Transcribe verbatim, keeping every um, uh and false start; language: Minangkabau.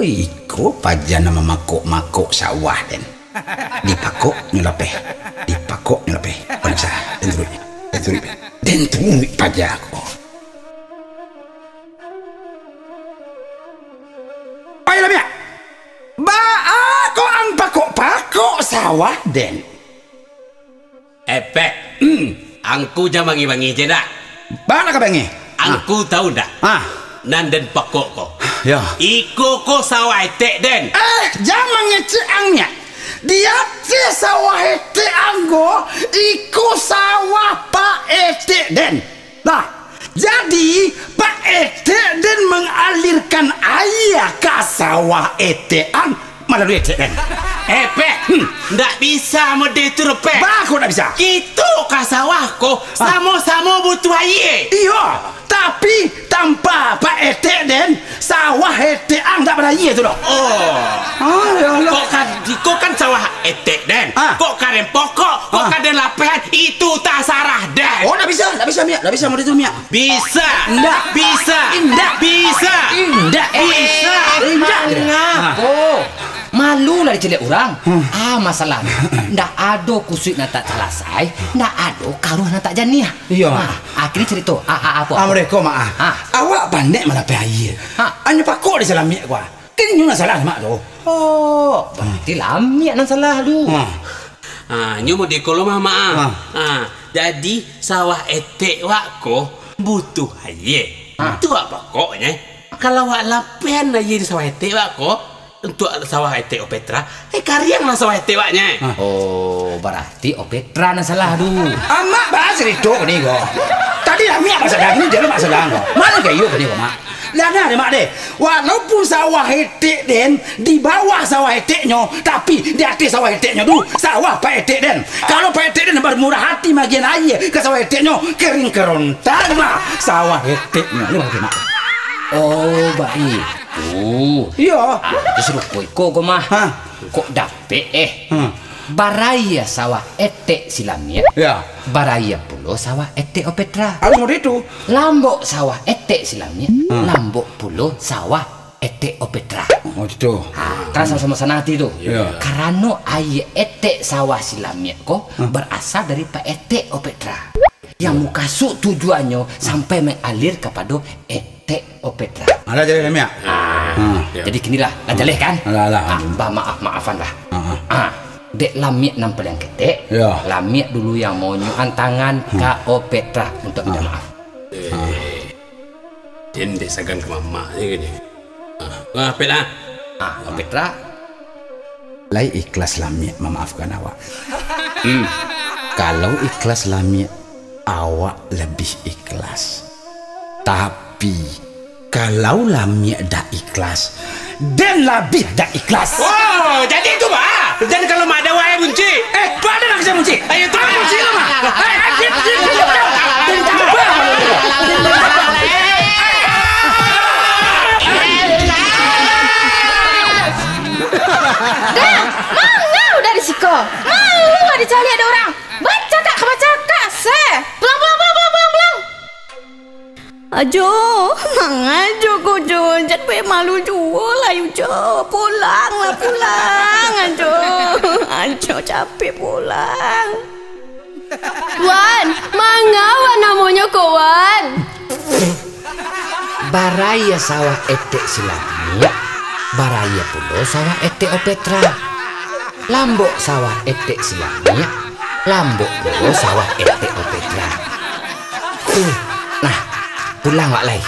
Iko paja nan mamakok-makok sawah den. Dipakok nyo lapeh, dipakok nyo lapeh. Bansa, den turuik, den turuik, den turuik paja ko. Oi, Lamiak, baa kok ang pakok-pakok sawah den? Epek. Hmm. Angku jan bangih-bangih je ndak? Baa nak ka bangih? Angku tahu ndak? Ah. Nan den pakok ko. Ya. Iko ko sawah etek den. Eh, jan mangecek ang nian. Di ateh sawah etek ang ko, iko sawah Pak Etek den. Lah, jadi, Pak Etek den mangalirkan aia ka sawah etek ang malalui etek den. Epek, hmm, ndak bisa model tu, Pek. Baa kok ndak bisa? Kito ka sawah ko, ah, samo-samo butuh aia. Iyo, tapi tanpa Pak Etek den, sawah etek ang ndak baraia tu doh. Oh. Ah, ya Allah. Kok kan, kok kan sawah etek den. Ah. Kok ka den pokok, kok, ah, ka den lapehan, itu tasarah den. Oh, ndak bisa, ndak bisa, Miak. Ndak bisa model tu, Miak. Bisa. Indak. Bisa. Indak. Bisa. Indak. Bisa. Indak. Mangapo? Malu lah dicaliak urang. Hmm. Ah, masalah. Ndak ado kusuik nan tak salasai, ndak ado karuah nan tak janiah. Iyo, Mak. Ah, akhirnyo carito. Ah, ah, apo, ah, apo? Mereka, Mak, ah. Ah. Awak pandai malapeh aia. Ha. Anyo pakok di salamiak ko, ah. Kan inyo nan salah, Mak, tu. Oh, berarti lamiak nan salah tu. Hmm. Ah, nyo model ko lo mah, Mak, ah. Ah. Ah, jadi sawah etek wak ko butuh aia. Ah. Tu wak pokoknyo. Kalau wak lapehan aia di sawah etek wak ko, untuak sawah etek Opetra, eh, karianglah sawah etek waknyo. Ah. Oh, berarti Opetra nan salah tu. Amak baa carito ko ni ko. Tadi lamiak masalah, kini jaleh masalah ko. Mano ka iyo ko ni ko, Mak? Lah nah deh, Mak deh. Walaupun sawah etek den di bawah sawah eteknyo, tapi di ateh sawah eteknyo tu sawah Pak Etek den. Kalau Pak Etek den bermurah hati magian aia ka sawah eteknyo, kering kerontang mah sawah eteknyo. Ni baru, Mak. Oh, baitu. Iyo. Ah, tu sarupo iko ko mah. Ha. Kok dapek, eh. Hmm. Baraia sawah etek si Lamiak. Ya. Baraia pulo sawah etek Opetra. Harus model itu. Lambok sawah etek si Lamiak, hmm, lambok pulo sawah etek Opetra. Oh, itu. Ha, kan samo-samo sanang ati tu. Ya. Karano aia etek sawah si Lamiak ko, hmm, berasal dari Pak Etek Opetra. Yang mukasuik tujuannyo sampai mangalir kapado etek Opetra. Alah, jaleh, Lamiak. Ah, hmm, jadi kini lah, lah jaleh kan? Alah, alah. Ah, bamaaf-maafan lah. Ah, ah. Ah, dek Lamiak nan paliang ketek, ya, Lamiak dulu yang maunjukan tangan, hmm, ka Opetra untuk minta maaf. Eh, den dek sagan ka mamak je kan. Ah, ah, Pet ah. Ah, Opetra. Lai ikhlas Lamiak mamaafkan awak? Hmm. Kalau ikhlas Lamiak, awak labiah ikhlas. Tapi, kalau Lamiak dak ikhlas, den labiah dak ikhlas. Oh, jadi itu, Bah. Dan kalau mak ada wahai bunci. Eh, tu ada nak kerja bunci? Ayo, tu bunci lah, Mak. Eh, eh, dia, dia, dia, dia, dia, dia, dia, dia, dia, dia, dia, dia, Dah, mangau dari siko. Malu lah dicaliak dek urang. Bacakak ka bacakak, se. Pulang, pulang, pulang, pulang, pulang, pulang. Ajo, mangajo ko, Jo. Jan buek malu juo lah, yu, Jo. Pulang lah, pulang, Ajo. Ajo, capek pulang. Wan, manga Wan namonyo ko, Wan? Baraia sawah etek si Lamiak, baraia pulo sawah etek Opetra. Lambok sawah etek si Lamiak, lambok pulo sawah etek Opetra. Uh, nah, pulang wak lai.